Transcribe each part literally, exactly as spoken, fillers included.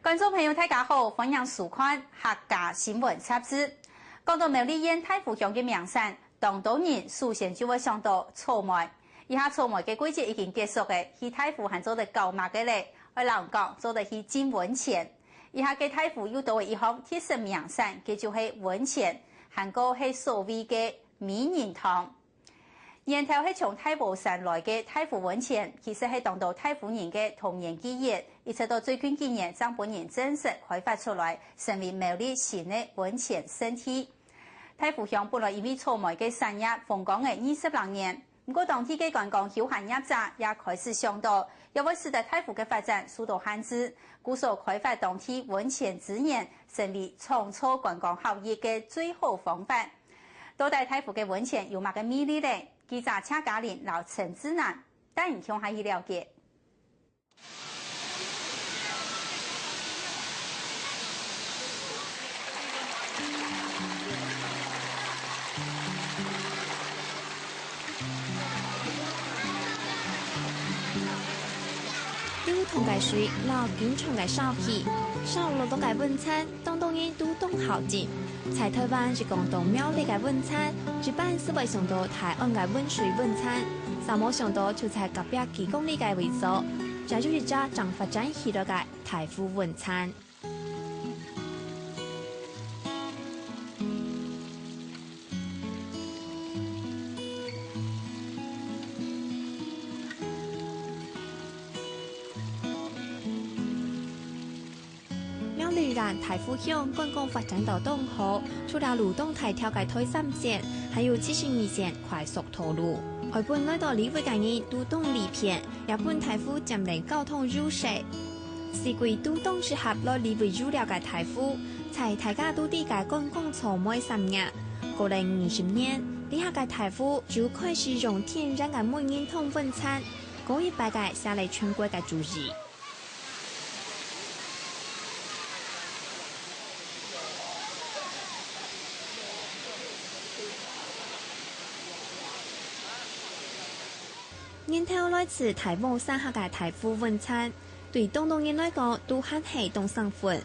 觀眾朋友，大家好，歡迎收看客家新聞雜誌。講到苗栗縣大湖鄉个名產，當多人首先就會想到草莓。這下草莓个季節已經結束了，去大湖還做得搞麼个咧？愛摎你講，做得去浸溫泉。這下个大湖又多了一項特色名產，該就係溫泉，還過係所謂个美人湯。 源頭係從大武山來个大湖溫泉，其實係當多大湖人个童年記憶，一直到最近幾年正分人正式開發出來，成為苗栗新个溫泉勝地。大湖鄉本來因為草莓个產業風光了二十零年，毋過當地个觀光休閒業者也開始想到，也會使得大湖个發展受到限制，故所開發當地溫泉資源，成為創造觀光效益个最好方法。 到底大湖个溫泉有麼个魅力呢？記者謝嘉玲摎陳志南帶你共下去了解。流動个水摎緊張个燒氣，燒漉漉个溫泉， 當多人都當好浸。在臺灣一講到苗栗个溫泉，一般就會想到大安个溫水溫泉，煞無想到就在隔壁幾公里个位所，也有一隻正發展起來个大湖溫泉。 苗栗縣大湖鄉觀光發展到當好，除了路東大條个台三線，還有七十二線快速道路。愛分來到這位个人都當利便，也分大湖佔領交通優勢。四季都當適合來這位遊覽个大湖，在大家都知个觀光草莓產業。過了二十年，這下个大湖就開始用天然个美人湯溫泉，過一擺个寫了全國个主意。 源頭來自大武山下个大湖溫泉，對當多人來講都還係當生份。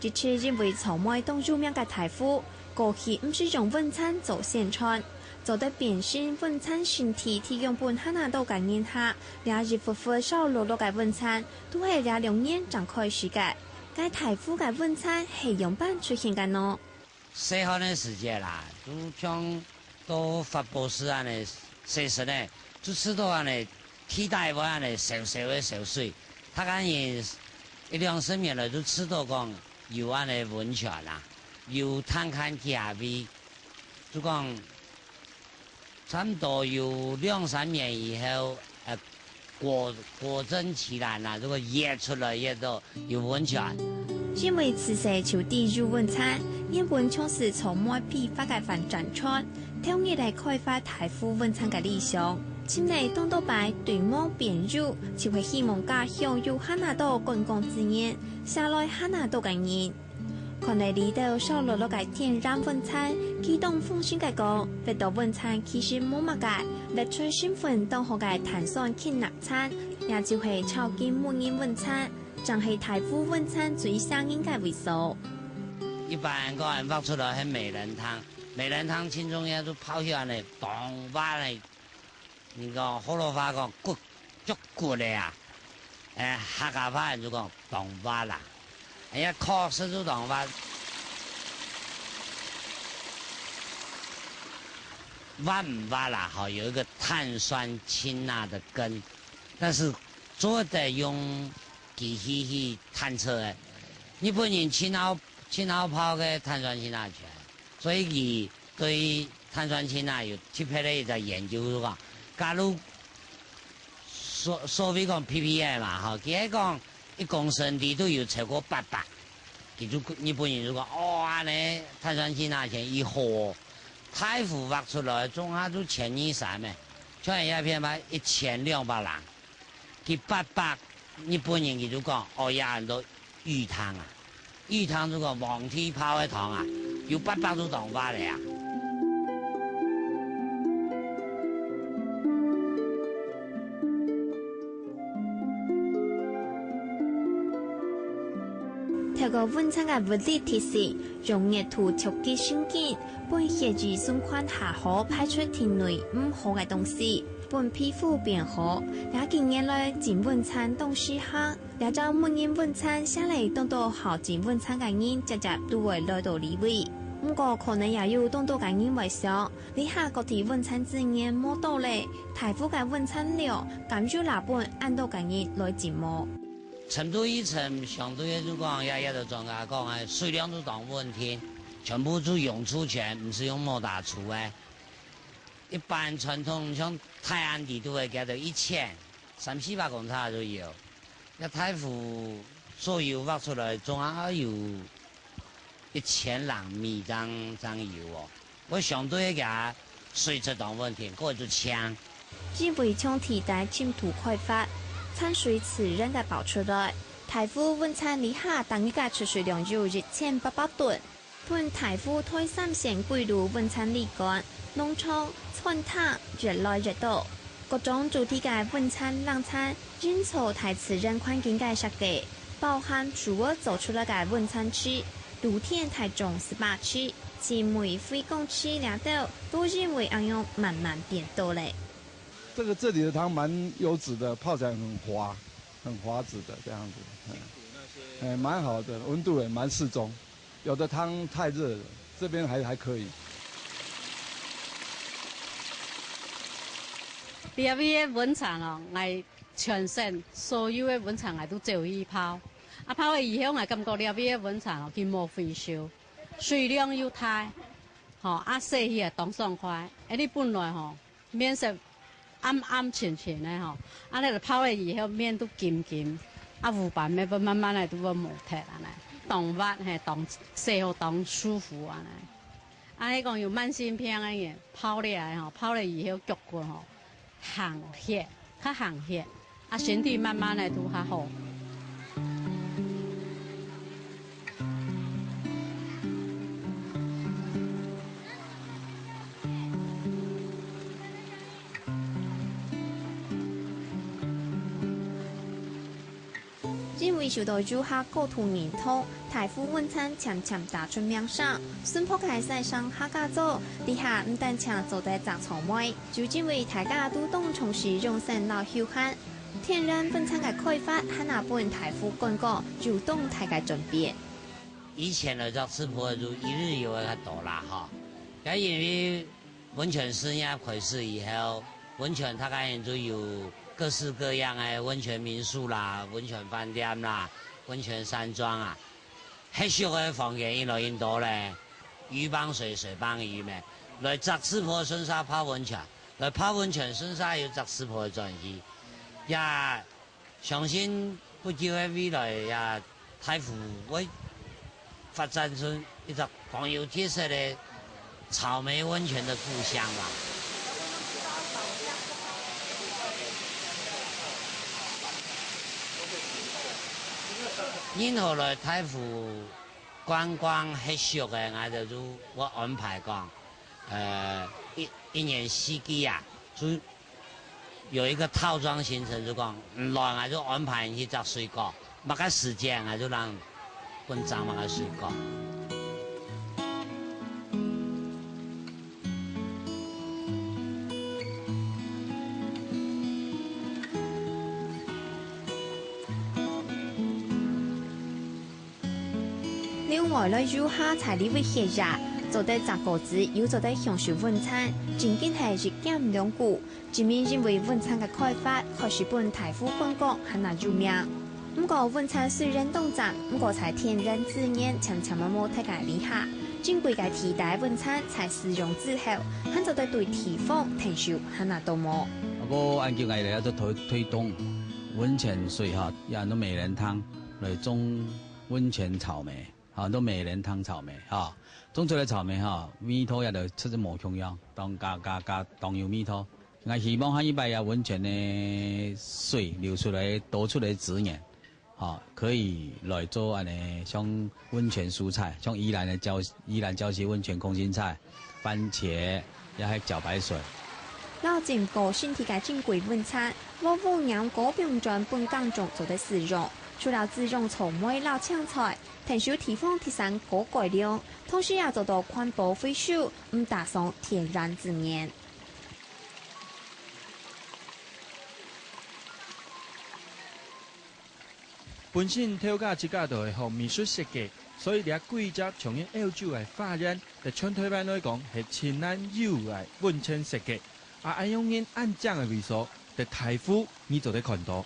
一直因為草莓當有名个大湖，過去毋使用溫泉做宣傳， 做得變成溫泉聖地，提供分還較多个人客。這一窟窟燒漉漉个溫泉，都係這兩年正開始个。該大湖个溫泉係仰般出現个呢？細漢个時節啦，就像到發泡屎恁呢，洗身呢，就試著恁呢，地底會恁呢燒燒个燒水。大漢人一兩十年來就試著講有恁呢溫泉啊，有探看幾下位。 就講差毋多有兩三年以後，呃，果，果真奇難啊，這個挖出來挖到有溫泉。因為自細就知有溫泉，原本像係草莓批發个反轉圈，投入來開發大湖溫泉个理想。尋了當多擺對無變有，就係希望家鄉有還較多觀光資源，寫來還較多个人。 看了這兜燒漉漉个天然溫泉，佢當放心个講，挖到溫泉其實無麼个，挖出成分當好个碳酸氫鈉泉，也就係超級無人溫泉，正係大湖溫泉最吸引个位所。一般人講挖出來係美人湯，美人湯盡重要，就泡起來呢，當滑呢， 你講學老話講滑，足滑个啊，欸，客家話就講當滑啦。哎呀，確實就當滑。滑毋滑啦？吼，有一個碳酸氫鈉的根，但是做得用機器去探測个。日本人盡好，盡好泡个碳酸氫鈉泉，所以佢 對碳酸氫鈉有特別个一隻研究，就講，假如所，所謂講P P M嘛，吼，佢係講一公升裡肚有超過八百，佢就，日本人就講，哦，恁呢碳酸氫鈉泉已好哦，大湖挖出來總下就千二三个，像這片嘛一千兩百零。 佢八百，日本人佢就講，哦，這安到魚湯啊，魚湯就講皇帝泡个湯啊，有八百就當滑了啊。透過溫泉个物理特性，用熱度觸及神經，分血液循環較好，排出體內毋好个東西，分皮膚變好。這幾年來，浸溫泉當時行，這種無人溫泉，寫來當多好浸溫泉个人，輒輒都會來到這位。毋過，可能也有當多个人會想，這下各地溫泉資源無多咧，大湖个溫泉量，敢有罅分恁多个人來浸無？ 深度一層，相對來講，也，也就專家講个，水量就當穩定，全部就湧出泉，毋使用摩打出个。一般傳統像大安地都會加到一千，三四百公尺就有。這大湖所有挖出來，總也愛有一千零米正，正有哦。 會相對个水質當穩定，過就淨。因為長期在深度開發，泉水自然个爆出來，大湖溫泉這下逐日个出水量有一千八百噸，分大湖台三線規路溫泉旅館、農場、餐廳越來越多。 各種主題个溫泉冷泉，營造大自然環境个設計，包含樹仔做出來个溫泉池、露天大眾SPA池、浸尾水光池這兜，都因為恁樣慢慢變多咧。這個，這裡的湯蠻優質的，泡起來很滑，很滑質的這樣子，嗯。哎，蠻好的，溫度也蠻適中。 有的湯太熱了，這邊還，還可以。這位个溫泉哦，𠊎全省所有个溫泉𠊎都走去泡。啊，泡了以後，𠊎感覺這位个溫泉哦，佢無回收，水量又大，吼，啊，洗起來當爽快。哎，你本來吼， 面色暗暗沉沉个吼，啊，你泡了以後面都金金，啊，烏斑乜會慢慢个都會無忒恁呢，當滑嘿，當洗好當舒服恁呢。啊，你講有慢性病个人泡了來吼，泡了以後腳骨吼，行血，較行血。 啊，身體慢慢个都較好。因為受到遊客過度認同，大湖溫泉漸漸打出名聲，純樸个西城客家庄，這下毋單淨做得摘草莓，就因為大家都當重視養生摎休閒。 天然溫泉个開發，還拿分大湖觀光有當大个轉變。以前來這直播就一日遊个較多啦，吼。也因為溫泉事業開始以後，溫泉大家人都有各式各樣个溫泉民宿啦、溫泉飯店啦、溫泉山莊啊。 歇宿个房間越來越多咧，魚幫水，水幫魚咩，來摘直播順續泡溫泉，來泡溫泉順續又摘直播个轉去。也相信不久个未來，也大湖會發展出一隻當有特色个 草莓溫泉的故鄉啦。任何來大湖觀光歇宿个，𠊎兜就會安排講，呃，一，一年四季啊，就 有一個套裝行程，就講，嗯，來，𠊎就安排你去摘水果，麼个時間，𠊎就讓分摘麼个水果。另外，來遊客在這位歇夜，做得摘果子，又做得享受溫泉，真經係一兼兩顧。 正因為溫泉个開發，開始分大湖觀光還較有名。毋過，溫泉雖然當讚，毋過在天然資源漸漸無忒个這下，珍貴个地底溫泉在使用之後，還做得對地方𢯭手還較多無？啊，毋過恁久𠊎兜也做推，推動溫泉水吼，也安到美人湯來種溫泉草莓。 吼，都美人湯草莓，吼。種出來草莓吼，味道也就出得無共樣，當加，加，加當有味道。𠊎希望下一擺啊，溫泉个水流出來，多出來資源，吼，可以來做恁呢，像溫泉蔬菜，像宜蘭个礁，宜蘭礁溪溫泉空心菜、番茄，也係茭白筍。摎浸過身體个珍貴溫泉，無污染過冰泉分耕種做得使用。除了自用草莓摎青菜，𢯭手地方提升高改良，同時也做到環保回收，毋打傷天然資源。 本身頭家自家就係學美術設計，所以這幾隻像恁歐洲个花園，在全台灣來講係盡難有个文青設計。啊，恁樣恁靚个位所，在大湖你做得看到。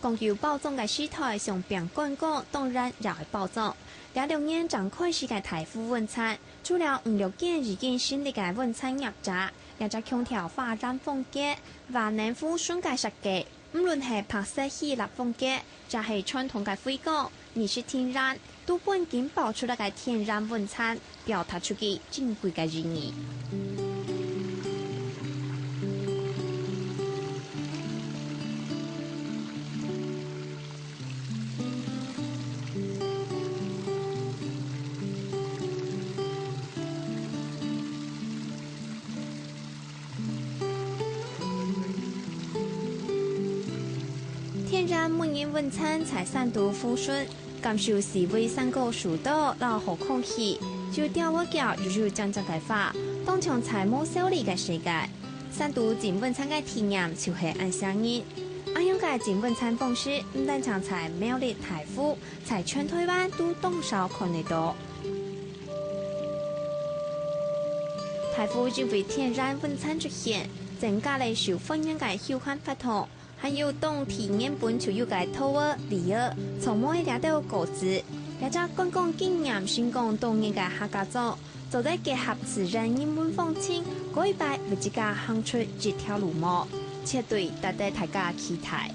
講究包裝个時代，想拚觀光，當然也愛包裝。這六年正開始个大湖文餐，除了五六間已經成立个文餐業者，也正強調花園風格、萬年湖脣个設計。毋論係白色希臘風格，抑係傳統个回光、日式庭園，都本緊包出來个天然文餐， 表達出佢珍貴个意義。天然無人文餐在三都湖脣， 感受四位山歌樹島摎好空氣，有鳥仔叫又有靚靚个花，當像在無愁慮个世界。三都真文餐个體驗就係恁吸引。恁樣个真文餐方式，毋單淨在苗栗大湖，在全台灣都當少看得到。大湖因為天然文餐出現，增加了受歡迎个休閒活動， 還有當地原本就有个桃仔、梨仔、草莓這兜果子，這隻觀光景點成功多年个客家庄，做得結合自然人文風情，過一擺為自家行出一條路無？絕對值得大家期待。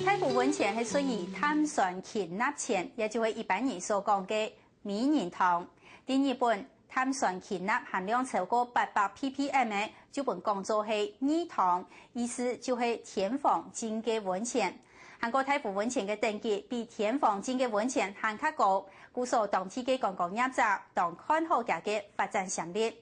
大湖溫泉係屬於碳酸氫鈉泉，也就係一般人所講个名人堂。在日本，碳酸氫鈉含量超過八百ppm个，就分講做係義堂，意思就係天皇浸个溫泉。還過大湖溫泉个等級比天皇浸个溫泉還較高，故所當地个觀光業者當看好佢个發展潛力。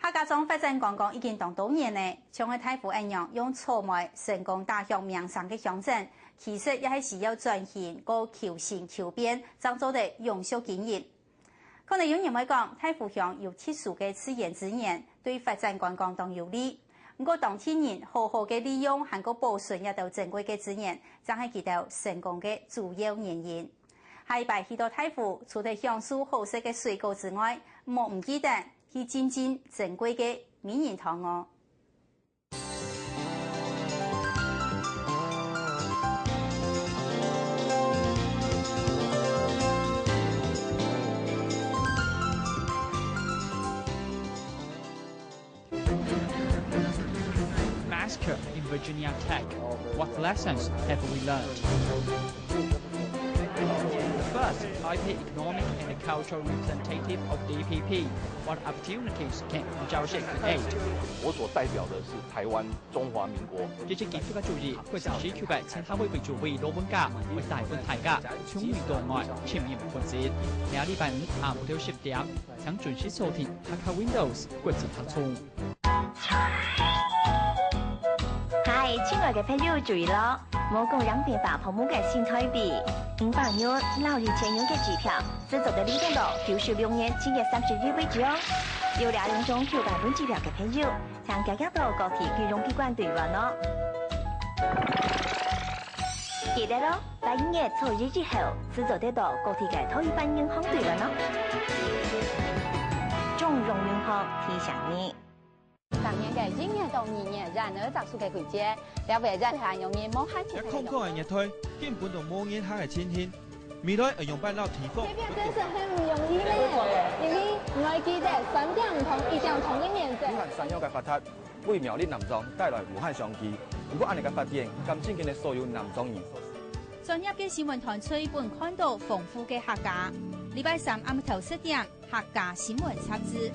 客家庄發展觀光已經當多年了，像係大湖恁樣用草莓成功打響名聲个鄉鎮，其實也係需要轉型過求新求變，正做得永續經營。可能有人會講，大湖鄉有特殊个自然資源，對發展觀光當有利。毋過當地人好好个利用還過保存這兜珍貴个資源，正係佢兜成功个主要原因。下一擺去到大湖，除忒享受好食个水果之外，莫毋記得 去浸浸珍貴个名人堂哦。Massacre in Virginia Tech. What lessons have we learned? First, Taipei economic and cultural representative of D P P. What opportunities can Zhao Shi create? 我所代表的是台湾中华民国。這隻基督教主義國際時區个陳夏偉為主委老人家，會帶分大家從內到外深入分析。這禮拜五下午到十點，請準時收聽Hakka Windows國際客衝。 嗨，親愛个朋友，注意咯！莫講贏在大泡沫个新台幣，五百元、六千元个支票，只做得領等到九十六年七月三十日為止哦。有這兩種舊版本支票个朋友，請遽遽到各地金融機關兌換哦。記得哦，八月初一以後，只做得到各地个統一銀行兌換哦。中融銀行提醒你。 逐年个一月到二月，然而特殊个季節，這位人還容易無閒去。這空空个月台，根本就無人客个情形。未來愛仰般摎地方這片建設很毋容易呢，因為你愛記得，三點毋同，一點同个原則。武漢山藥个發達，為苗栗南庄帶來無限商機。毋過恁樣个發展，敢真經得所有南庄人所喜？專業个新聞團隊分看到豐富个客家。禮拜三暗頭十點，客家新聞雜誌。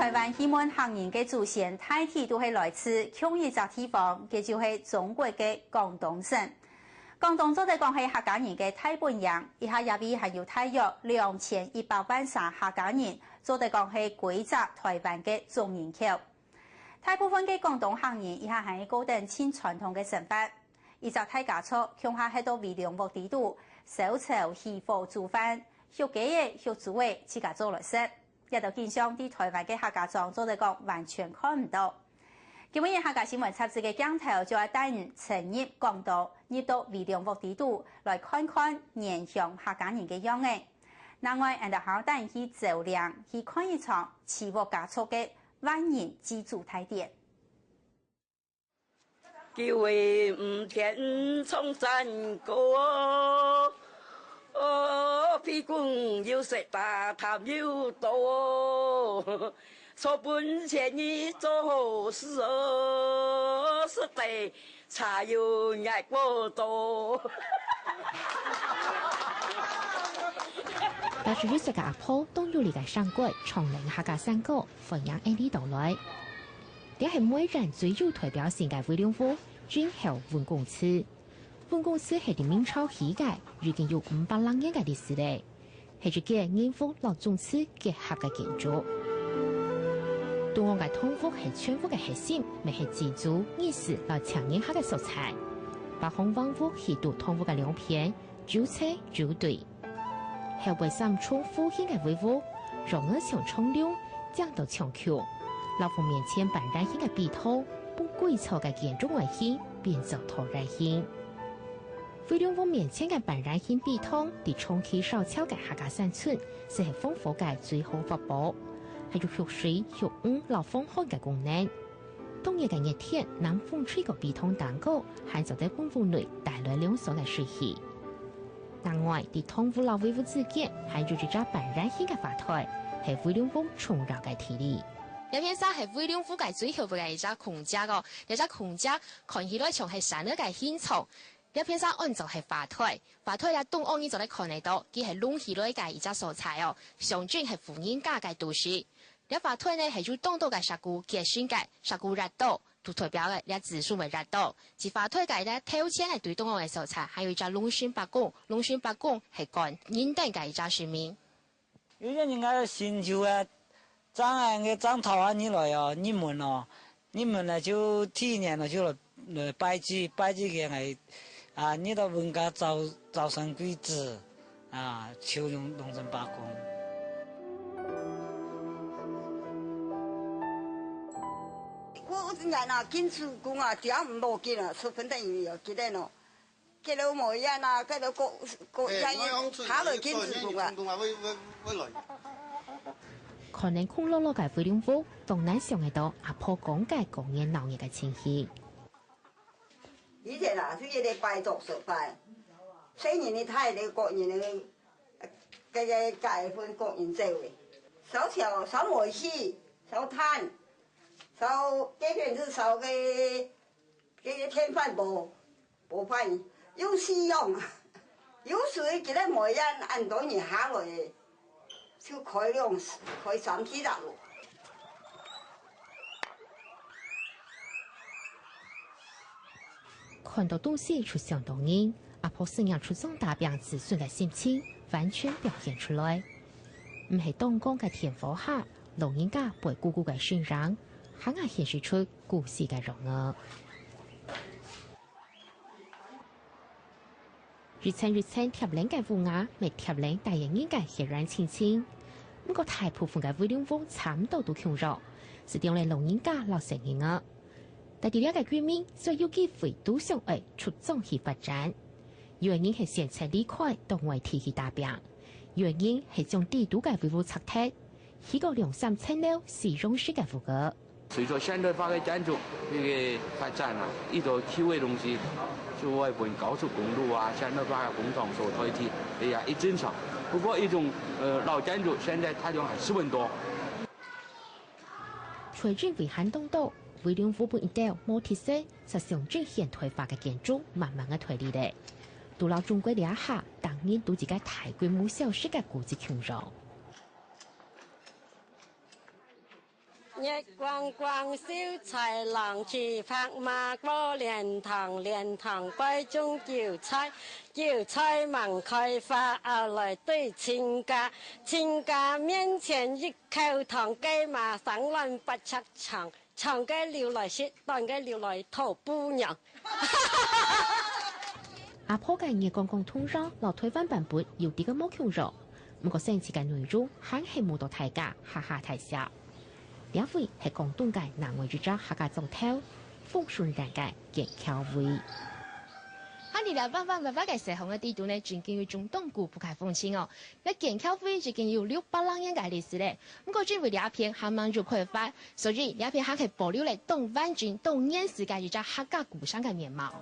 臺灣去問客人个祖先，大體都係來自共一隻地方，該就係中國个廣東省。廣東做得講係客家人个大本營，這下這位還有大約兩千一百萬儕客家人，做得講係歸隻臺灣个總人口。大部分个廣東客人這下還係過等盡傳統个生活。一隻大家族共下歇到圍龍屋底肚，燒柴起火煮飯，畜雞仔、畜豬仔自家做來食。 這兜景象在臺灣个客家庄做得講完全看毋著。今晡日客家新聞雜誌个鏡頭就愛帶你深入廣東，入到圍龍屋底肚，來看看原鄉客家人个樣仔。另外，𠊎兜還愛帶你去蕉嶺，去看一場徐屋家族个萬人祭祖大典。 九位五天唱山歌，哦，飛公又食，打探又多，所本錢你做好事哦，食得茶又熱過多。八十一歲个阿婆當有力个聲骨，唱等客家山歌，歡迎恁呢到來。 這係梅縣最有代表性个圍龍屋，晉侯文公祠。文公祠係在明朝起个，已經有五百零年个歷史咧，係一間人屋摎宗祠結合个建築。中央个堂屋係全屋个核心，乜係祭祖、儀式摎請人客个所在。北方橫屋係在堂屋个兩片，九層九對。 後背三重戶型个圍屋，樣仔像長龍，正到長橋，摎屋面前半圓形个埤塘，分規座个建築外形變做橢圓形。圍龍屋面前个半圓形埤塘，在長期燒樵个客家山村，就係防火个最好法寶，還有蓄水、蓄魚摎防寒个功能。 當熱个熱天，冷風吹過埤塘頂高，還做得分屋內帶來涼爽个水氣。另外，在堂屋摎圍屋之間，還有一隻半圓形个花臺，係圍龍屋重要个地理。這片就係圍龍屋个最後背个一隻空間哦。這隻空間看起來像係山仔个形狀。這片就安做係花臺，花臺這中央你做得看得著，佢係隆起來个一隻所在哦，象徵係婦人家个都市。 這花臺呢，係有當多个石牯結成个，石牯挖著，就代表个這子孫會挖著。在花臺个這頭前个對中央个所在，還有一隻龍身伯公，龍身伯公係管人丁个一隻神明。有些人家尋求啊，正啊，个正頭啊，你來哦，你問哦，你問啊，就第一年哦，就來，來拜祭，拜祭个，啊，你到文家早，早生貴子。 啊，就用龍身伯公。古人啊，敬子公啊，這毋無敬啊，十分等於有敬个喏。敬老無一樣啊，敬老各，各樣，下來敬子公啊。看等空落落个圍龍屋，當難想得到阿婆講个過年鬧熱个情形。 以前啊，就一個拜祖先拜，細人仔大个各人个，个，个，該分各人做个。燒樵、燒煤氣、燒炭、燒，該片就燒个，个，个電飯煲，無飯，用四樣啊。有時佢个煤煙恁多人下來个， 就開兩，開三四隻咯。看到東西就想到人，阿婆思念出莊打拚子孫个心情完全表現出來。毋係當光个電火下，老人家背牯牯个身影，還係顯示出故事个榮耀。 一層一層貼冷个屋瓦，乜貼冷帶人个血緣親情。毋過大部分个圍龍屋差毋多都共樣，係當了老人家摎細人仔。但係這個居民，就有機會都想愛出莊去發展。有个人係選擇離開，到外地去打拚；有个人係將底肚个圍屋拆忒，起個兩三層樓四樣式个屋仔。 隨著現代化个建築那個發展啊，一到舊个東西就會分高速公路啊、現代化个工廠所代替，哎呀，一正常。不過一種，呃，老建築現在大量還係很多。除了因為寒冬到，圍龍屋分一兜無鐵線，實象徵現代化个建築慢慢个退離咧。都摎中國這下，當年都自家大規模消失个古蹟共樣。月光光，秀才郎騎白馬過蓮塘，蓮塘背種韭菜，韭菜吂開花，後來對親家，親家面前一口糖，雞嫲生卵八尺長，長个留來食，短个留來討餔娘。阿婆个月光光童謠，摎臺灣版本有兜仔無共樣，毋過生趣个內容還係舞到大家哈哈大笑。 這位係廣東个另外一隻客家莊頭，紅樹林个建橋圍。哈，你這彎彎彎彎个細巷仔底肚呢，正經有一種當古樸个風情哦。該建橋圍已經有六百零年个歷史咧，毋過因為這片還吂有開發，所以這片還係保留了當完整、當原始个一隻客家故鄉个面貌。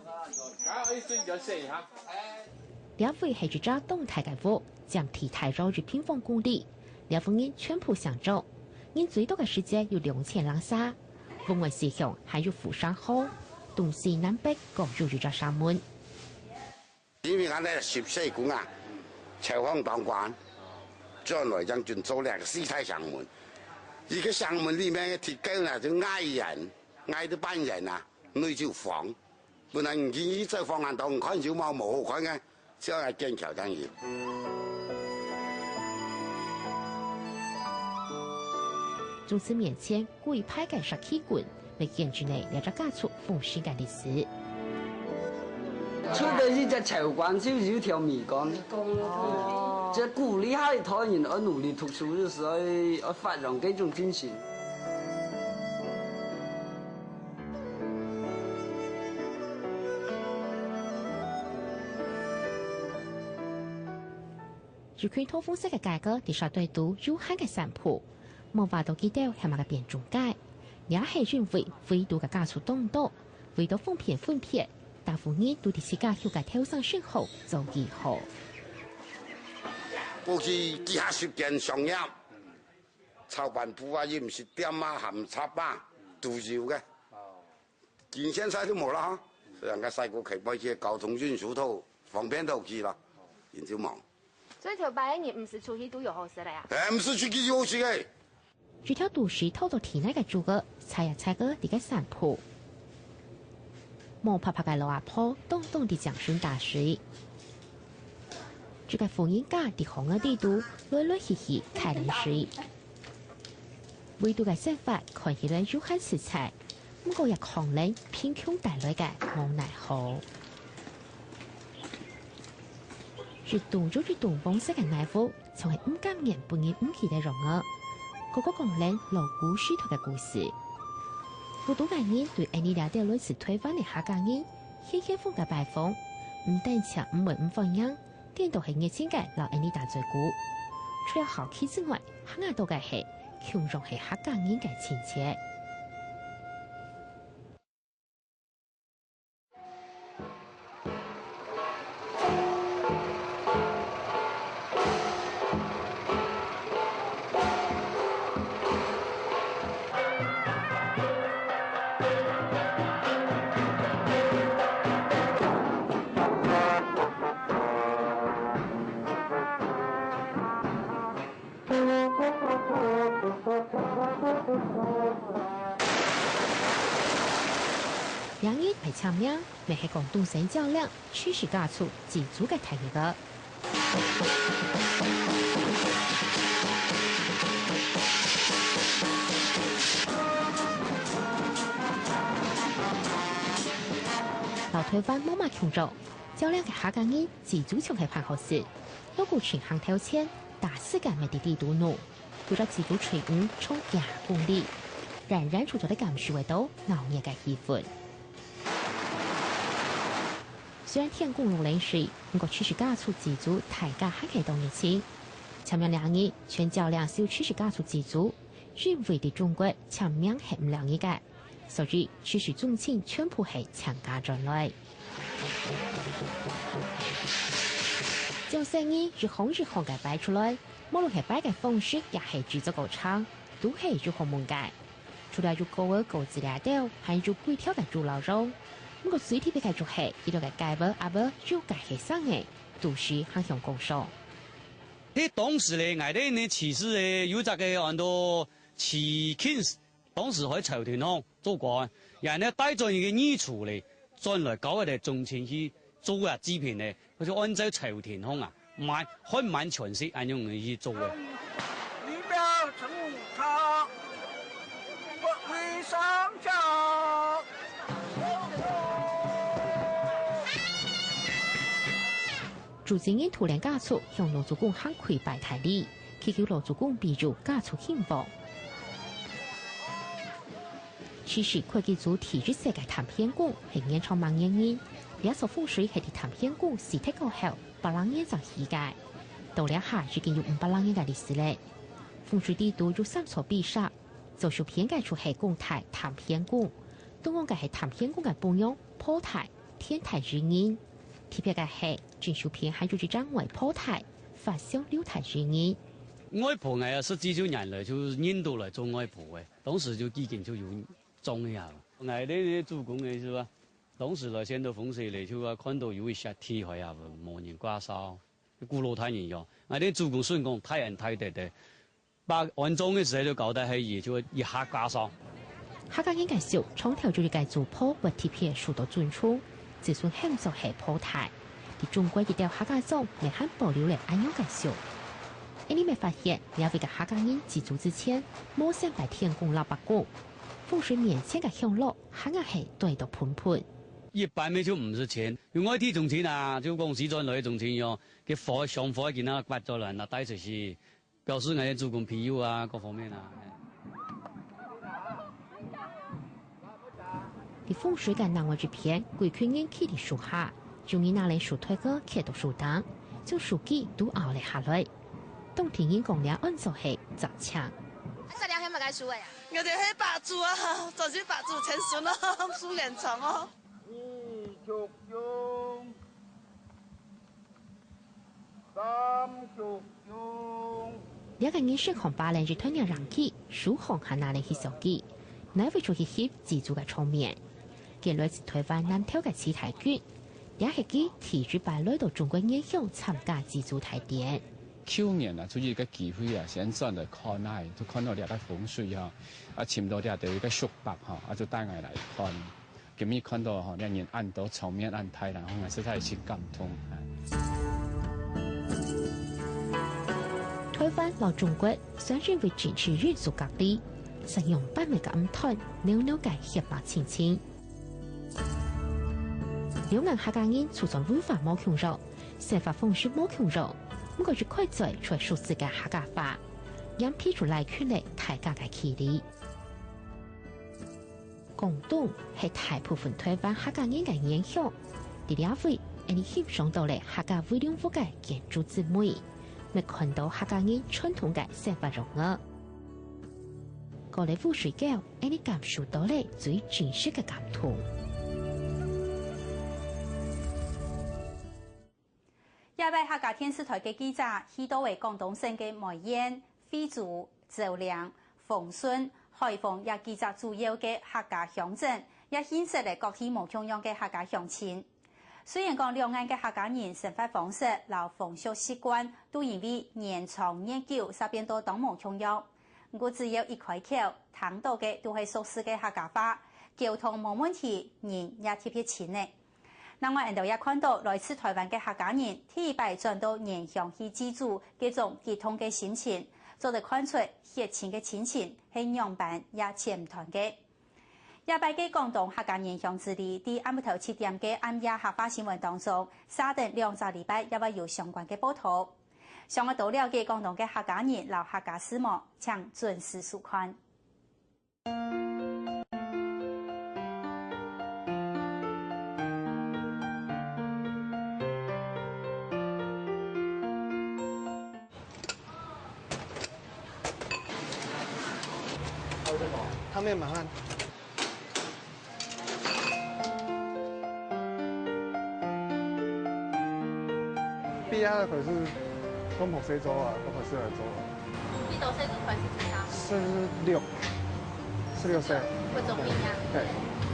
這位係一隻當大个屋，佔地大約一平方公里，這屋人全部姓張。 人最多个時節有兩千零儕，屋外四向還有護城河，東西南北各有一隻城門。因為𠊎等十世公啊，朝方當官，轉來正準做這个四大城門。一个城門裡面个鐵構呢，就外圓，外到半圓啊，內就方。 本來你去走訪恁多，你看有無無好看个，只有來建橋正有。宗祠面前跪拜个石器館，乜見證了這隻家族豐盛个歷史。出个一隻朝官就有條眉公，這鼓勵下一代人愛努力讀書，就係愛，愛發揚這種精神。 一群桃紅色个雞哥，在沙堆肚悠閒个散步，無話到佢兜係麼个變種雞。也係因為圍堵个家族當多，為到方便分別，大部分人都在自家鄉个頭城姓號做記號。過去幾下十間商業，炒飯鋪啊、飲食店啊、鹹雜啊，都有个。 今現在就無了哈，所以人家賽過開會去，交通運輸都方便到去了，人就無。所以頭擺个人毋使出去都有好食个啊？哎，毋使出去有好食个。這條都市透到天內个竹仔，踩啊踩啊在該散步。毛白白个老阿婆，當當在掌心打水。這个婦人家在巷仔底肚，來來去去㧡冷水。 圍堵个生活看起來有限實在，毋過也囥等貧窮帶來个無奈何。一棟又一棟黃色个泥屋，像係毋甘願分人毋記得樣仔。個個講等老古時代个故事。古早个人對𫣆俚這兜來自臺灣个客家人，現現風个拜訪，毋單淨毋會毋歡迎， 顛倒係熱情个摎𫣆俚打嘴鼓。除了好奇之外，還𠊎兜个係，共樣係客家人个親切。 這人个姓名，乜係廣東省蕉嶺 徐氏家族祭祖个大人物。摎臺灣無麼共樣，蕉嶺个客家人祭祖像係辦好事，老古淨行頭前，大時間乜在底肚弄。 有隻祭祖隊伍長幾公里，遠遠就做得感受得到鬧熱个氣氛。雖然天公落冷水，毋過徐氏家族祭祖大家還係當熱情。前面兩日，全蕉嶺就徐氏家族祭祖，因為在中國簽名係毋領个，所以徐氏宗親全部係全家轉來。將細人一行一行个排出來， 無論係擺个方式也係製作過程，都係有學問个。除了有高矮高子个兜，還有規條个豬老肉。毋過最特別个就係，佢兜个雞母鴨母有个係生个，都係還向工廠。該當時咧，𠊎兜呢，其實咧，有隻个安到飼禽當時還朝廷項做官，然後帶轉一個御廚咧，轉來教佢兜中餐去做啊祭品咧，佢就按照朝廷項啊，滿，還滿全式恁樣去做个。 主祭人渡殮家屬向老祖公行跪拜大禮，祈求老祖公庇佑家族興旺。其實，開基祖第一世个探險公係原創吂人人，這座風水係在探險公死忒過後，百零年正起个。到這下已經有五百零年个歷史咧。風水裡肚有三座比煞，左手片个就係公太探險公，中央个係探險公个餔娘、炮台、天台二人。特別个係，正手片還有一隻外炮台，法相六台二人。外婆𠊎啊，十幾周年來就認到來做外婆个，當時就已經就有種个啊。𠊎兜个祖公个係吧，當時來先到風水咧，就啊看到有一些地方啊，無人掛掃，古老大人樣。𠊎兜祖公順講，大人大德个， 把安葬个時候就交代係佢，就一下掛上。客家人个俗，長透就一個祖婆會特別受到尊重，子孫喊做係炮台。在中國一兜客家莊，乜還保留了恁樣个俗。𠊎俚乜發現，這位个客家人祭祖之前，無先拜天公摎伯公，風水面前个香爐，還係堆到噴噴。一般个就毋使錢，有外地宗親啊，就講四川來个宗親喲，佢火香火佢拿刮出來，拿帶出去。 表示𠊎个祖公庇佑啊，各方面啊。在風水个另外一片，歸群人企在樹下，有人拿等樹梯仔徛到樹頂，將樹枝都拗了下來。當地人講這安做係摘青。啊，摘青係麼个樹仔啊？𠊎兜係白朮啊，專心白朮青筍哦，樹連長哦。 三九九。這個人身項擺等一台攝影機，手項還拿等翕相機，哪位就去翕祭祖个場面。佢來自台灣南投个七台郡，這係佢第一擺來到中國原鄉參加祭祖大典。舊年啊，出去一個機會啊，先轉來看啊，就看到這個風水哈，啊，尋到這兜一個叔伯哈，啊，就帶𠊎來看。 今日看到吼，這人恁多，場面恁大啦，吼，𠊎實在係真感動。台灣摎中國雖然因為政治因素隔離，但仰般乜敢毋斷，扭扭个血脈親情。兩岸客家人就算文化無共樣，生活方式無共樣，毋過一開嘴就係熟識个客家話，眼皮就拉近了大家个距離。 廣東係大部分台灣客家人个原鄉，在這位，𠊎俚欣賞到了客家圍龍屋个建築之美，乜看到客家人傳統个生活樣貌。過了烏水溝，𠊎俚感受到了最真實个感動。這擺客家電視台个記者去到了廣東省个梅縣、惠州、 蕉嶺、豐順、海豐這幾隻主要个客家鄉鎮，也認識了各地無共樣个客家鄉親。雖然講兩岸个客家人生活方式摎風俗習慣都因為年長月久煞變到當無共樣，毋過只要一開口，聽到个都係熟識个客家話，溝通無問題，人也特別親呢。 另外，𠊎兜也看到來自台灣个客家人第一擺轉到原鄉去祭祖，該種激動个心情，做得看出血親个親情係仰般也切毋斷个。這擺个廣東客家原鄉之旅，在暗晡頭七點个暗夜客話新聞當中，續等兩隻禮拜也會有相關个報導。想愛多了解廣東个客家人摎客家事無？請準時收看。 湯麵麻煩。畢業了可是跟學生做啊，跟學生來做啊。你多歲就開始參加？十六，十六歲。會做兵啊？對。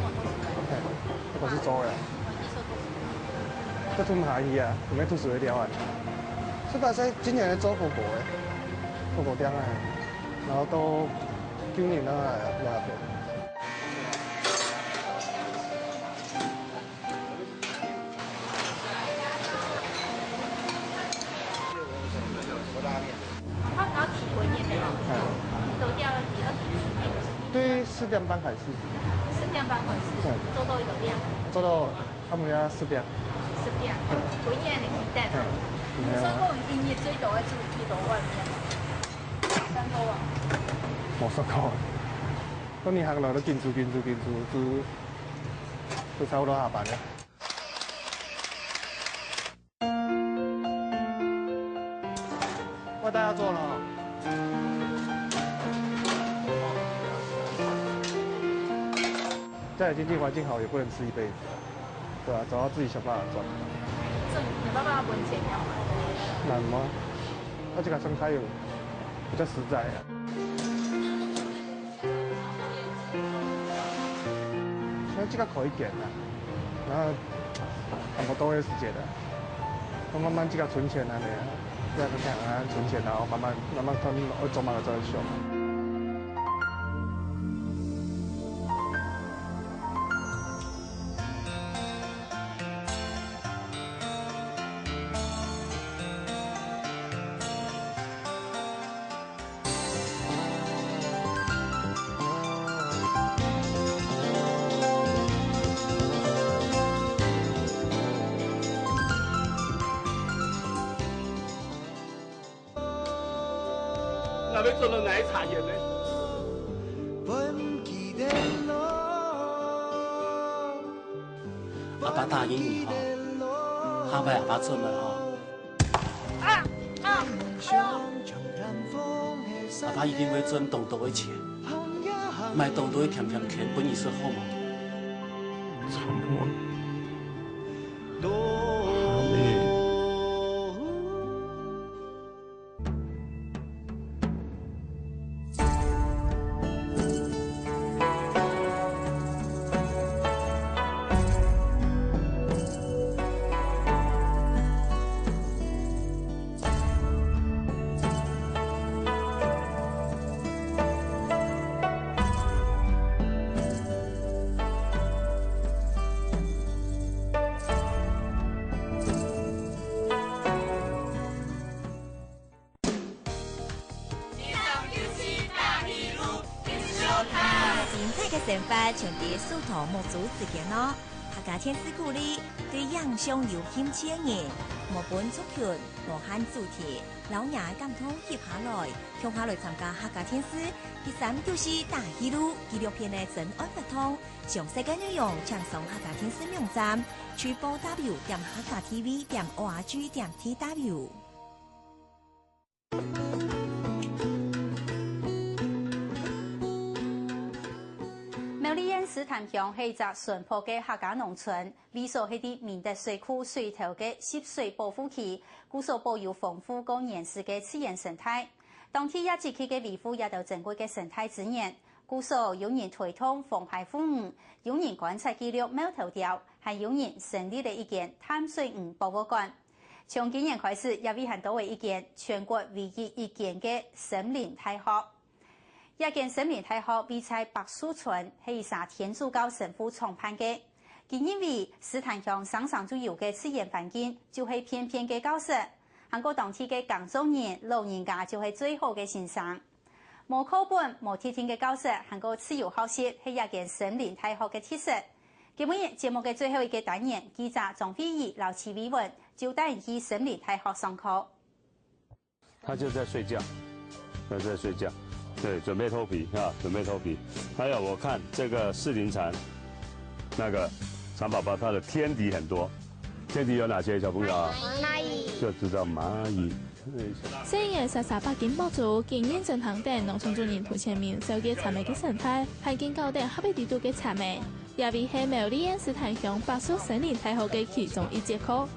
哦，讀書的。對，讀書做的。哦，你說讀書。在讀下去啊，準備讀書會了啊。十八歲今年來做火鍋的，火鍋店啊，然後都今年啊，也佢愛提幾點个哦？嗯，都要提二十幾點。對，四點半開始，四點半開始嗯，做到幾點？做到暗晡夜十點。十點，幾點个時間？嗯，你算過一日最多愛做幾多碗麵？算過啊？無算過。到你行路都緊煮緊煮緊煮，煮，都差不多下班了。 外带要做了哦。家里经济环境好也不能吃一辈子啊，对啊，总要自己想办法赚。这你爸爸要分钱要吗？难吗？他这个生态有比较实在啊。那这个可以点啊，然后差不多的时间了，我慢慢自己存钱啊，对啊，这样啊，存钱，然后慢慢慢慢看，我做慢慢再说。 那要做到哪一茶园呢？阿爸答应你吼，下擺阿爸出門吼，阿爸一定會賺當多个錢，買當多个甜甜圈分你食好無？沉默。阿妹。 精彩个生活，全在苏州木竹之间哦！客家電視鼓勵對影像有興趣个人，無分族群、無限主題，摎若个感動翕下來，共下來參加客家電視第三九四大紀錄紀錄片个徵案活動。詳細个內容，請上客家電視網站：triple w點客家T V點org點tw。 苗栗縣獅潭鄉係一隻淳樸个客家農村，位所係在明德水庫水頭个集水保護區，故所保有豐富過原始个自然生態。當地也積極个維護這兜珍貴个生態資源，故所有人推動荒廢護魚，有人觀察記錄貓頭鳥，還有人成立了一間淡水魚博物館。 從今年開始，這位還多了一間全國唯一一間个森林大學。這間森林大學位在柏樹村，係一儕天主教神父創辦个。佢認為獅潭鄉生生就有个自然環境，就係便便个教室，還過當地个耕作人、老人家就係最好个先生。 無課本、無特定个教室，還過自由學習，係這間森林大學个特色。今晡日節目个最後一個單元，記者張惠儀摎徐偉文就帶你去森林大學上課。它就在睡觉，它在睡觉，对，准备脱皮啊，准备脱皮。还有我看这个适龄蚕，那个蚕宝宝，它的天敌很多，天敌有哪些？小朋友啊，蚂蚁。就知道蚂蚁。 細人仔煞煞捌金寶珠，今年正行等農村主任涂千明紹介蟬仔个生態，還見到等合肥地圖个蟬仔，這位係苗栗縣獅潭鄉柏樹森林大學个其中一節課。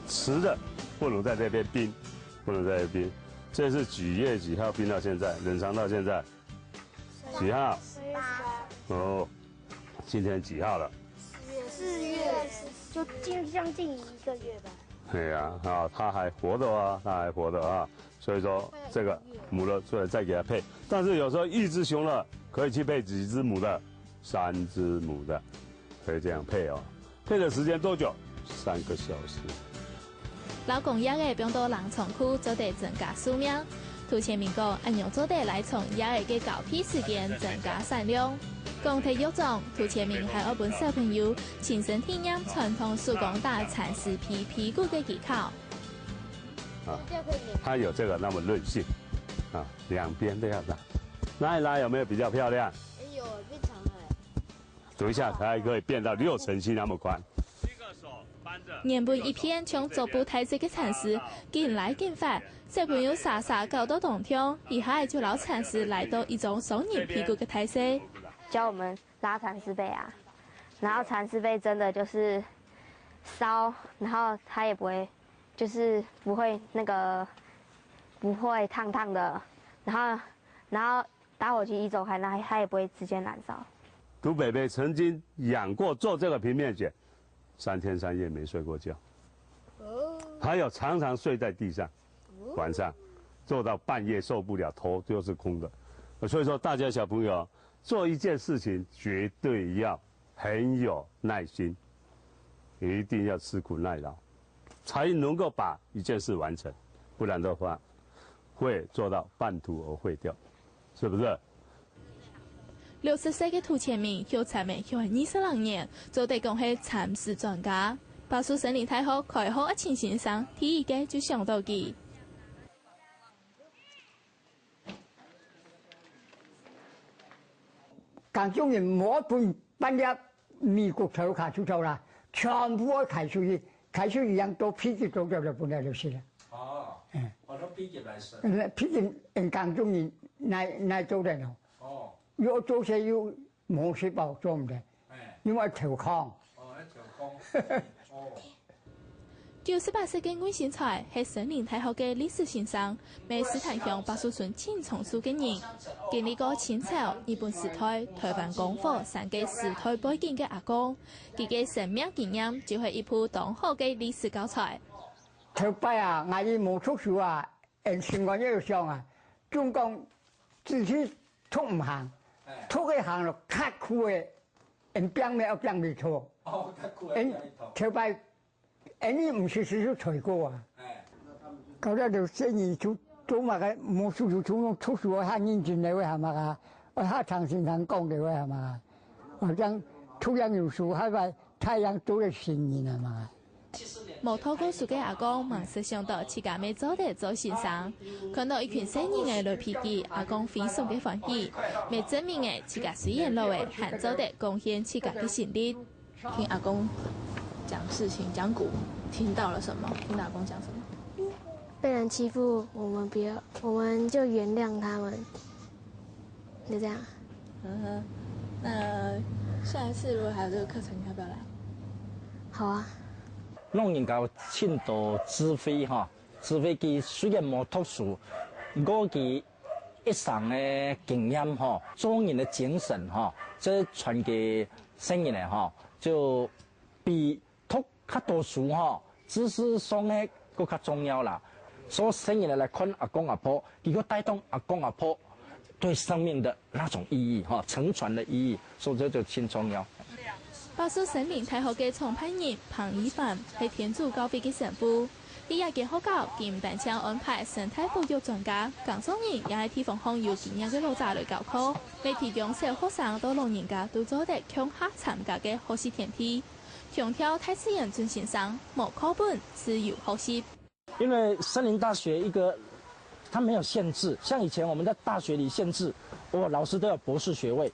池的不能在这边冰，不能在这边冰。这是几月几号冰到现在，冷藏到现在？几号？哦，今天几号了？四月，就近将近一个月吧。对呀，啊，它还活的啊，它还活的啊，所以说这个母的出来再给它配，但是有时候一只雄了，可以去配几只母的？三只母的，可以这样配哦。配的时间多久？三个小时。摎公鴨仔放到冷藏庫，做得增加壽命。涂千明講，恁樣做得來從鴨仔个交配時間增加產量。講忒育種，涂千明還愛分小朋友親身體驗傳統手工打蠶絲被被骨个技巧。啊，它有这个那么韧性啊，两边都要打，拉一拉有没有比较漂亮？哎呦，变长了。等一下才可以变到六成七那么宽。原本一片像桌布大細个蠶絲，緊拉緊發，小朋友儕儕搞到當暢，一下就摎蠶絲拉到一張雙人被骨个大細。教我们拉蚕丝被啊，然后蚕丝被真的就是烧，然后它也不会，就是不会那个不会烫烫的，然后然后打火机一走开，那它也不会直接燃烧。涂北北曾经养过做这个平面剪，三天三夜没睡过觉，还有常常睡在地上，晚上做到半夜受不了，头就是空的。所以说，大家小朋友做一件事情，绝对要很有耐心，一定要吃苦耐劳，才能够把一件事完成，不然的话，会做到半途而废掉，是不是？六十歲个涂千明，畜蠶仔畜二十零年，做得講係蠶絲專家。巴士森林大學開學啊，陳先生第一个就想到佢。工作人無分半粒米國頭下就走啦，全部愛開出去，開出去，樣都飛機做做就本來就是了。哦，嗯，我都飛機來生。嗯，飛機，嗯，工作人來來做的咯。哦，又做事又 無食飽做毋得，哎，因為愛偷工。哦，愛偷工。哦。九十八歲个魏新才係森林大學个歷史先生，係獅潭鄉巴士村青松樹个人。經歷過清朝、日本時代、台灣光復三个時代背景个阿公，佢个生命經驗就係一部當好个歷史教材。頭擺啊，𠊎也無讀書啊， 𫣆心肝也有想啊，總講自己讀毋行，哎，讀个行咯，較苦个，𫣆拚命愛拚毋透。哦，較苦个，𫣆，拚毋透。頭擺，𫣆你毋識時就退過啊。哎。到了就生意就做麼个，無事就做，讀書較認真个話嘛啊，較聽先生講个話嘛啊，好像讀書有時候，還把太陽做了新人啊嘛。 無讀過書个阿公，吂識想到自家乜做得做先生。看到一群細人仔來陪佢，阿公非常个歡喜，乜證明了自家雖然老了，還做得貢獻自家个心力。聽阿公講事情，講古，聽到了什麼？聽到阿公講什麼？被人欺負，我們不要，我們就原諒他們。 就這樣。嗯哼，那下一次如果還有這個課程，你要不要來？好啊。老人家有盡多智慧吼，智慧佢雖然無讀書，毋過佢一生个經驗吼，做人个精神吼，這傳給細人仔吼，就比 讀較多書吼，知識上个更較重要啦。所以細人仔來看阿公阿婆，佢个帶動阿公阿婆對生命的那種意義吼，承傳的意義，所以這就盡重要。巴士森林大學个創辦人彭一凡係天主教會个神父。在這間學校，佢毋單淨安排生態保育專家、工作人，也係地方項有經驗个老者來教課，乜提供小學生到老人家都做得共下參加个學習天地。 強調大自然尊先生，無課本，自由學習。因為森林大學一個，它沒有限制，像以前我們在大學裡限制，哦，老師都有博士學位，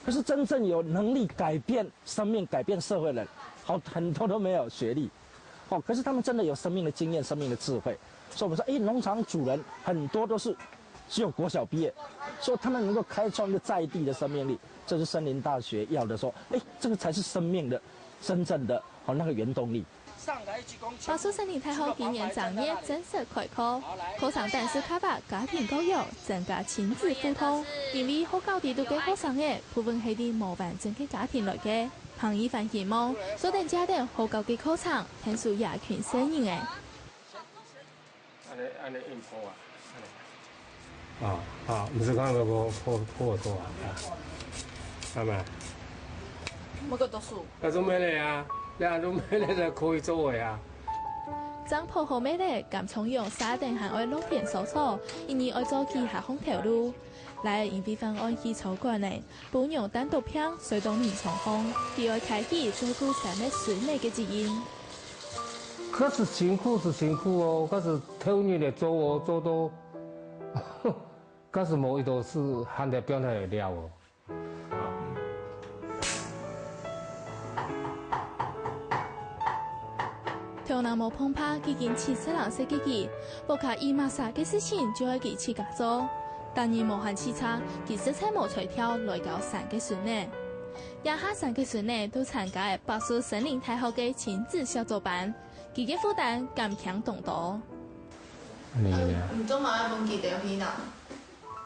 可是真正有能力改變生命、改變社會的人，好，很多都沒有學歷，哦，可是他們真的有生命的經驗、生命的智慧。所以我們說，誒，農場主人很多都是只有國小畢業，所以他們能夠開創一個在地的生命力，這是森林大學要的，說，誒，這個才是生命的 真正的，哦，那個原動力。巴士森林大學今年正月正式開課，課程單是開發家庭教育，增加親子互動。因為學校裡肚个學生仔，部分係對無完整个家庭來个，彭一凡希望，做得借等學校个課程，𢯭手這群細人仔。恁呢，恁呢恁呢。啊，啊，毋係講个好，好，好做啊，啊，係嘛？無个讀書。該做咩咧啊？你啊，做咩咧就可以做个啊？正鋪好咩咧，甘蔥蓉續等還愛落點燒炒，因為愛做幾下項頭路。倈仔因為患暗記錯管呢， 餔娘單獨病，睡到臨床項，佢愛開始照顧三个孫仔个責任。確實辛苦是辛苦哦，可是頭日來做哦，做到，可是無一到時，還得變得了哦。 頭那毛碰拍，既經七十零歲个佢，屋下一麼儕个事情就愛佢自家做。逐日無閒洎杈，佢實在無才調來教三个孫仔。這下三个孫仔都參加了柏樹森林大學个親子寫作班，佢个負擔減輕當多。你呢？嗯，你做麼个愛分佢兜去呢？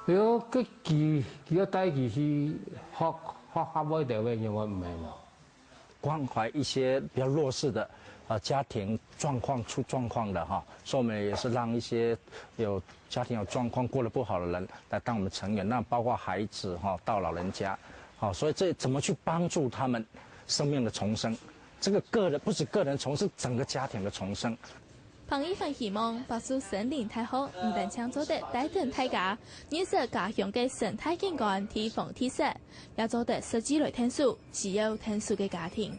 哎喲，該佢，佢愛帶佢去學，學校外頭个，因為毋係嘛。 關懷一些比較弱勢的，呃，家庭狀況出狀況的哈，所以我們也是讓一些有家庭有狀況過得不好的人來當我們成員，那包括孩子哈，到老人家，好，所以這怎麼去幫助他們生命的重生？這個個人，不止個人重生，整個家庭的重生。 彭一凡希望柏樹森林大學毋單淨做得帶等大家認識家鄉个生態景觀、地方特色，也做得實際來𢯭手需要𢯭手个家庭。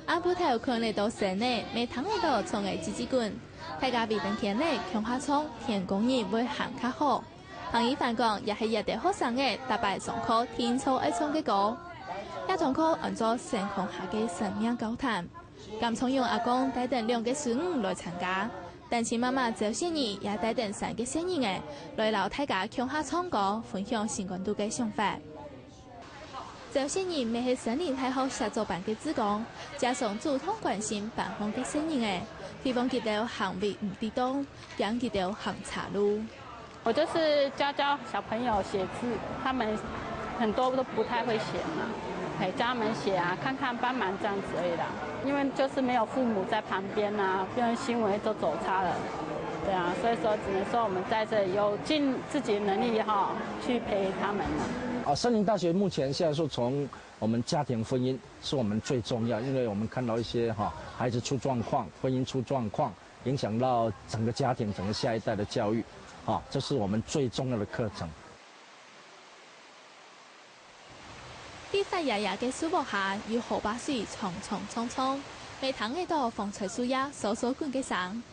暗晡頭看得到星仔，乜聽得到蟲仔吱吱滾，大家圍等天仔共下唱，天光日會還較好。彭一凡講，這係這兜學生仔逐擺上課定著愛唱个歌。這堂課安做星空下个生命交談。 甘蔥蓉阿公帶等兩个孫女來參加，單親媽媽周雪兒也帶等三个細人仔來摎大家共下唱歌，分享心肝肚个想法。周雪兒乜係森林大學寫作班个志工，加上主動關心班項个細人仔，提防佢兜行為毋適當，驚佢兜行差路。 我就是教教小朋友寫字，他們很多都不太會寫嘛，哎，教他們寫啊，看看幫忙這樣子而已啦。因為就是沒有父母在旁邊啊，不然新聞都走差了，對啊，所以說只能說我們在這裡有盡自己的能力哈，去陪他們了。哦，森林大學目前現在說從我們家庭婚姻是我們最重要，因為我們看到一些哈，孩子出狀況，婚姻出狀況， 影響到整個家庭、整個下一代的教育，啊，這是我們最重要的課程。綠發煬煬个樹屋下，有河壩水沖沖撞撞，乜聽得到風吹樹葉簌簌滾个聲。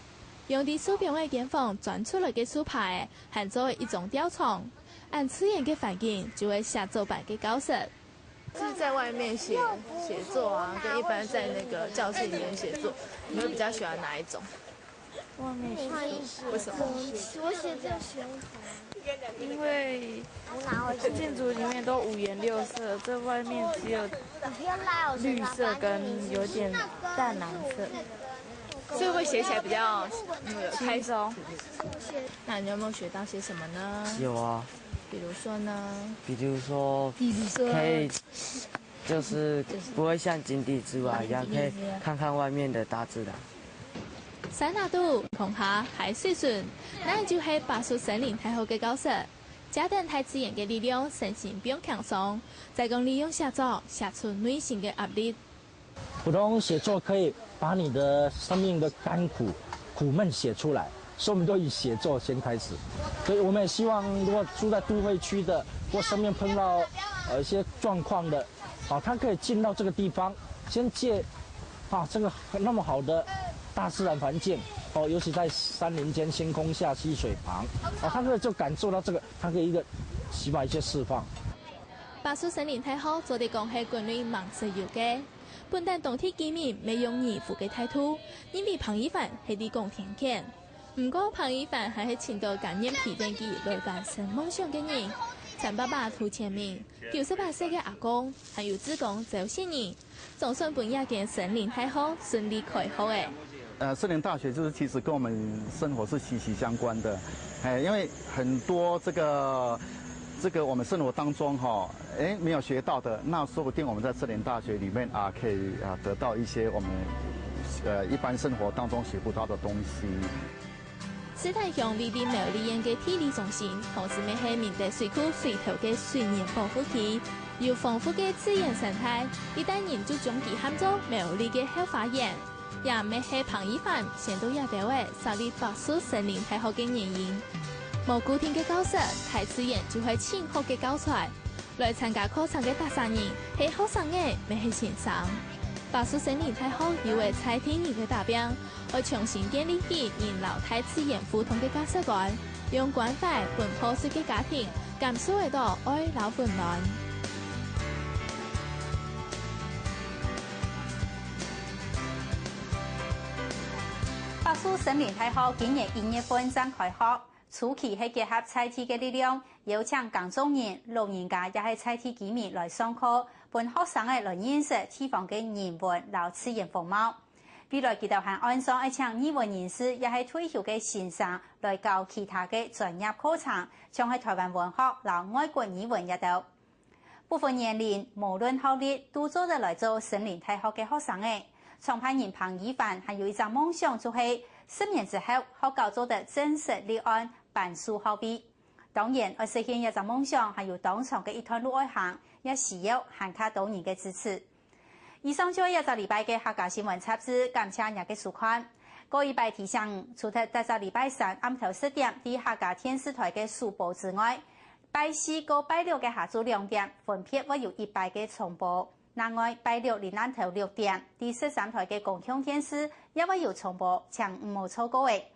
用在樹邊个間房鑽出來个樹杈仔，喊做一張吊床。恁自然个環境，就係寫作班个教室。 就是在外面寫，寫作啊，跟一般在那個教室裡面寫作，你會比較喜歡哪一種？外面寫作。為什麼？我寫作喜歡。因為建築裡面都五顏六色，這外面只有綠色跟有點淡藍色。所以會寫起來比較，嗯，有開心。輕鬆。那你有沒有學到些什麼呢？有啊。 比如說呢？比如說，比如說，可以，就是不會像井底之蛙一樣，可以看看外面的大自然。山那肚，空下，海水脣，該就係柏樹森林大學个教室。借等大自然个力量，身心放輕鬆，再講利用寫作，寫出內心个壓力。 普通寫作可以把你的生命的甘苦、苦悶寫出來，所以我們都以寫作先開始。所以我們也希望，如果住在都會區的，或生命碰到，呃，一些狀況的，啊，他可以進到這個地方，先借，啊，這個那麼好的大自然環境，哦，尤其在山林間、星空下、溪水旁，啊，他可以就感受到這個，他可以一個，起碼一些釋放。 柏樹森林大學做得講係國內蠻實用个，本旦當地居民乜用義務个態度，認為彭一凡係在講天譴。毋過彭一凡還係尋到甘願陪等佢來完成夢想个人，陳伯伯涂前明，九十八歲个阿公，還有志工周先人，總算分這間森林大學順利開學了。呃，森林大學就是其實跟我們生活是息息相關的，哎，因為很多這個這個我們生活當中哈，哎，沒有學到的，那說不定我們在森林大學裡面啊，可以啊得到一些我們呃一般生活當中學不到的東西。獅潭鄉位於苗栗縣个地理中心，同時乜係明德水庫水頭个水源保護區，有豐富个自然生態，一般人就將佢喊做苗栗个後花園。也乜係彭一凡先到這兜仔設立柏樹森林大學个原因。無固定个教室，大自然就係盡好个教材。 來參加課程个逐儕人，係學生仔，乜係先生。柏樹森林大學有了在地人个打拚，愛重新建立起人摎大自然互動个價值觀，用關懷分破碎个家庭，感受得到愛摎溫暖。柏樹森林大學今年一月份正開學，初期係結合在地个力量， 邀請耕種人、老人家也係在地居民來上課，分學生仔來認識地方个人文摎自然風貌。未來佢兜還按算愛請語文人士也係退休个先生來教其他个專業課程，像係臺灣文學摎外國語文這兜。不分年齡，無論學歷，都做得來做森林大學个學生仔。創辦人彭一凡還有一隻夢想，就係十年之後，學校做得正式立案頒授學位。 當然，愛實現這隻夢想，還有當長个一段路愛行，也需要還較多人个支持。以上就係這隻禮拜个客家新聞雜誌，感謝你个收看。過一擺提醒，除忒逐隻禮拜三暗頭十點在客家電視臺个首播之外，拜四過拜六个下晝兩點，分別會有一擺个重播。 另外，拜六臨暗頭六點，在十三臺个公共電視也會有重播，請毋好錯過欸。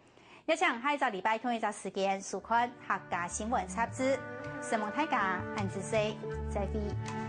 也請下一隻禮拜同一隻時間收看客家新聞雜誌。承蒙大家，恁仔細，再會。